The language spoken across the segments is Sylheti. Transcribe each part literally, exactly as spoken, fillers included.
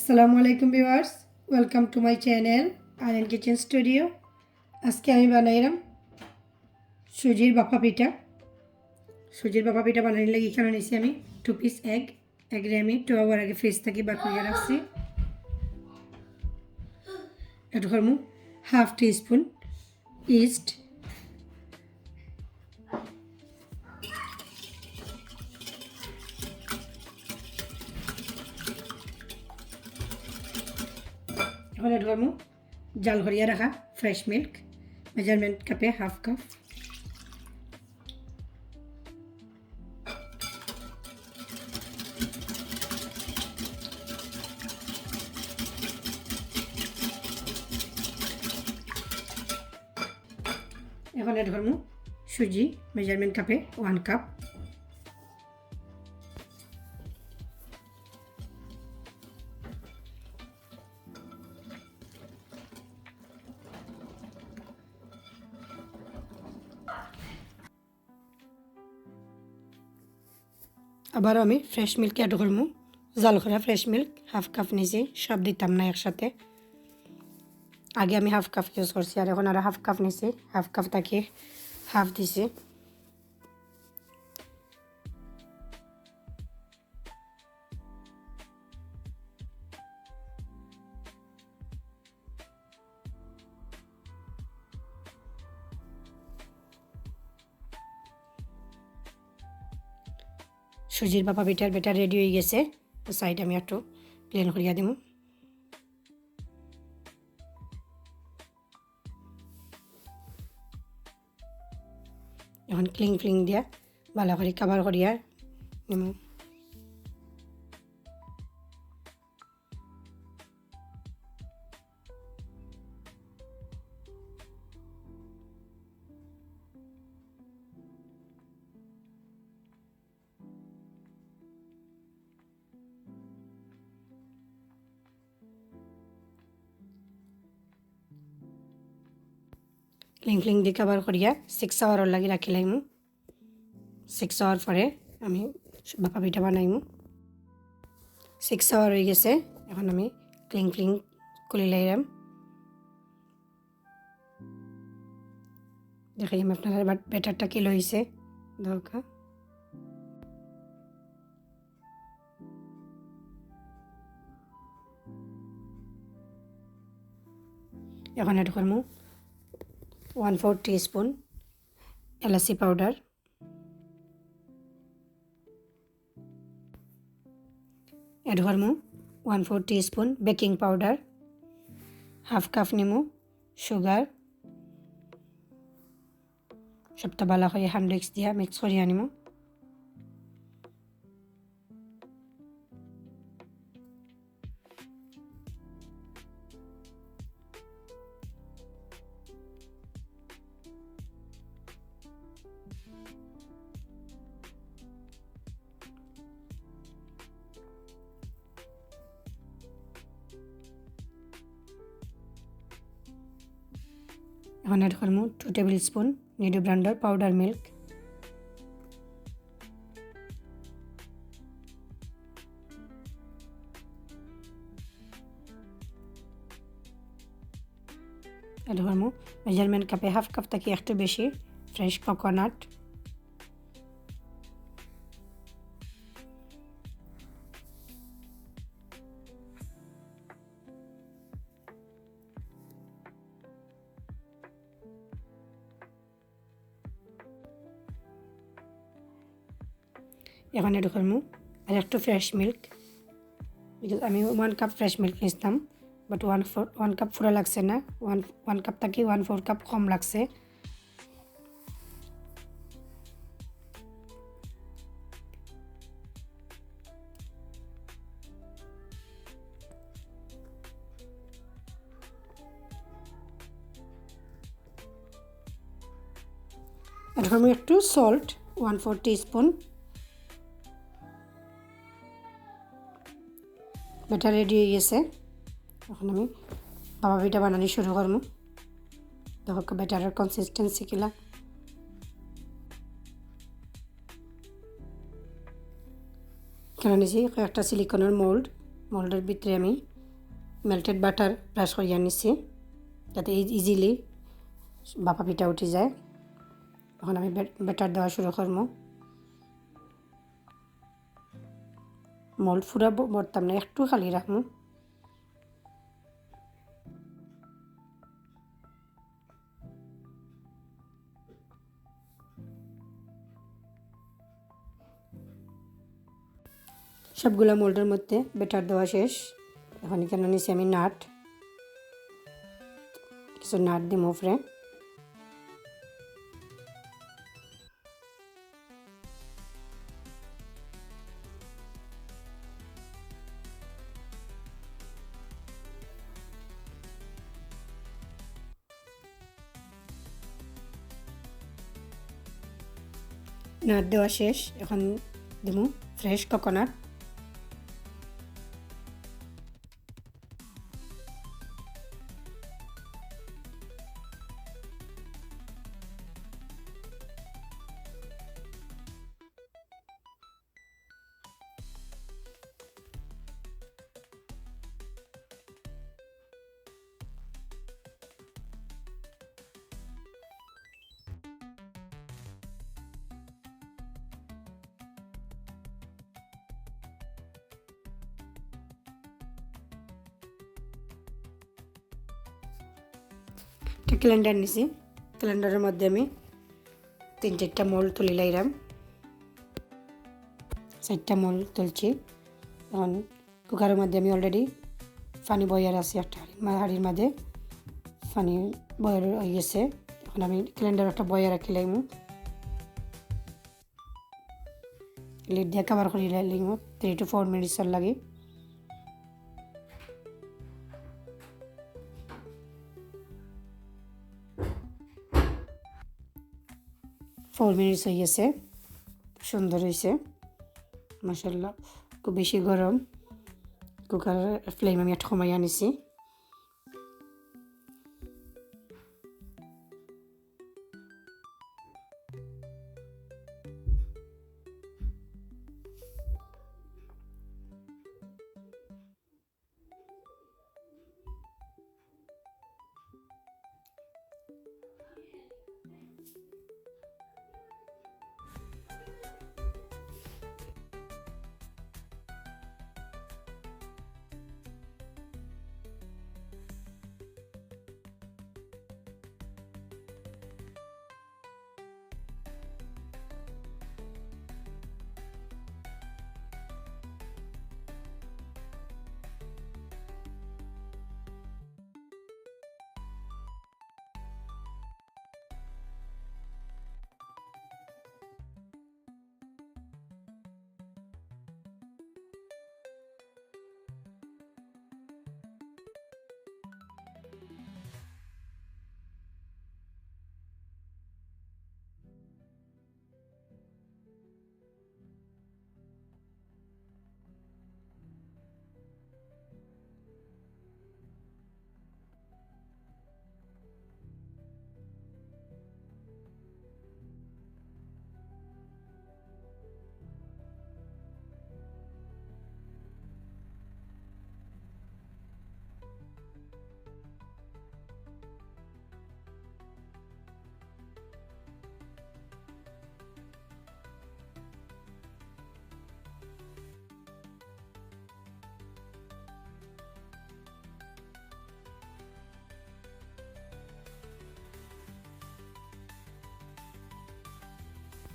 আসসালামু আলাইকুম viewers, welcome to my channel Island Kitchen Studio। আজকে আমি বানাইলাম সুজির বাফা পিঠা। সুজির বাফা পিঠা বানাইলে এখানে নিছি আমি টু পিস এগ। এগরে আমি টু আওয়ার আগে ফ্রিজ থাকি বার করিয়া রাখছি। Add করমু হাফ টি স্পুন ইস্ট। এখন অ্যাড করমু জাল করিয়া রাখা ফ্রেশ মিল্ক, মেজারমেন্ট কাপে হাফ কাপ। এখন অ্যাড করমু সুজি, মেজারমেন্ট কাপে ওয়ান কাপ। আবার আমি ফ্রেশ মিল্ক অ্যাড করমু, জাল করা ফ্রেশ মিল্ক হাফ কাপ নিছি, সব দিতাম না একসাথে। আগে আমি হাফ কাপ ইউজ করছি, আর এখন আরো হাফ কাপ নিছি, হাফ কাপ থাকি হাফ দিছি। সুজির বাফা পিঠার ব্যাটার রেডি হয়ে গেছে। সাইড আমি একটু প্লেন করিয়া দিমু। এখন ক্লিং ফ্লিং দিয়া ভালা করি কভার করিয়া নিমু। ক্লিং ক্লিং দি কভার করিয়া সিক্স আওয়ারর লাগি রাখি লাইমু। সিক্স আওয়ার পরে আমি বাফা পিঠা বানাইমু। সিক্স আওয়ার হয়ে গেছে, এখন আমি ক্লিং ক্লিং খুলি লাইলাম। দেখাই আমি আপনারা ব্যাটারটা কি লইছে। দরকার এখন অ্যাড করমু ওয়ান ফোর টি স্পুন এলাচি পাউডার। অ্যাড করমু one four teaspoon baking powder, half cup নিমু সুগার, সবটা ভালা করি হ্যান্ড উইক্স দিয়া মিক্স করিয়া নিমু। এখন অ্যাড করমু টু টেবিল স্পুন নিডু ব্র্যান্ডর পাউডার মিল্ক। অ্যাড করমু মেজারমেন্ট কাপে হাফ কাপ থাকি একটু বেশি ফ্রেশ কোকোনাট। এখন অ্যাড করমু আর একটু ফ্রেশ মিল্ক, বিকজ আমি ওয়ান কাপ ফ্রেশ মিল্ক নিছিলাম, but one four one cup পুরা লাগছে না, ওয়ান ওয়ান কাপ থাকি ওয়ান ফোর কাপ কম লাগছে। এখন আমি একটু সল্ট ওয়ান ফোর টি স্পুন। ব্যাটার রেডি হয়ে গেছে। এখন আমি বাফা পিঠা বানানি শুরু করমু। দেখো ব্যাটারের কনসিস্টেন্সি কিলা। এখানে নিছি কয়েকটা সিলিকনের মোল্ড, মোল্ডের ভিতরে আমি মেল্টেড বাটার ব্রাশ করিয়া নিছি, যাতে ইজিলি বাফা পিঠা উঠি যায়। এখন আমি ব্যাটার দেওয়া শুরু করমু। মোল্ড পুরা ভ-, ভরতাম না, একটু খালি রাখমু। সবগুলা মোল্ডের মধ্যে ব্যাটার দেওয়া শেষ। এখন এখানো নিছি আমি নাট, কিছু নাট দিমু উপরে। নাট দেওয়া শেষ, এখন দিমু ফ্রেশ কোকোনাট। একটা ক্যালেন্ডার নিছি, ক্যালেন্ডারের মধ্যে আমি তিন চারটা মোল্ড তুলি লাইরাম। চারটা মোল্ড তুলছি। এখন কুকারের মধ্যে আমি অলরেডি পানি বয়ার আছে একটা হাঁড়ির মা-, হাঁড়ির মাঝে পানি বয়ার হয়ে গেছে। এখন আমি ক্যালেন্ডার একটা বয়ার রাখি লাইমু। লিড দিয়া কভার করি লাইমু থ্রি টু ফোর মিনিটসর লাগি। ফোর মিনিটস হয়ে গেছে, সুন্দর হয়েছে মাশাআল্লাহ। খুব বেশি গরম, কুকার ফ্লেম আমি একটু কমাই আনিছি।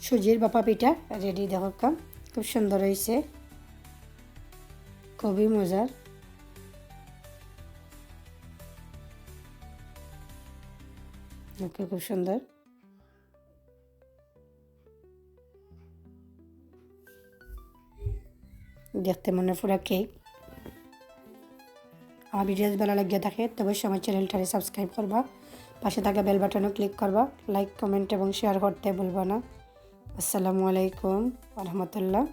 সুজির বাফা পিঠা রেডি, দেখো কা, খুব সুন্দর হয়েছে, খুবই মজার। ওকে, খুব সুন্দর। দেখতে মনে পুরা কেক। আমার ভিডিওস ভালো লাগিয়া থাকে, তবে আমার চ্যানেলটারে সাবস্ক্রাইব করবা, পাশে থাকা বেল বাটনও ক্লিক করবা, লাইক, কমেন্ট এবং শেয়ার করতে ভুলবা না। আসসালামু আলাইকুম ওয়া রাহমাতুল্লাহ।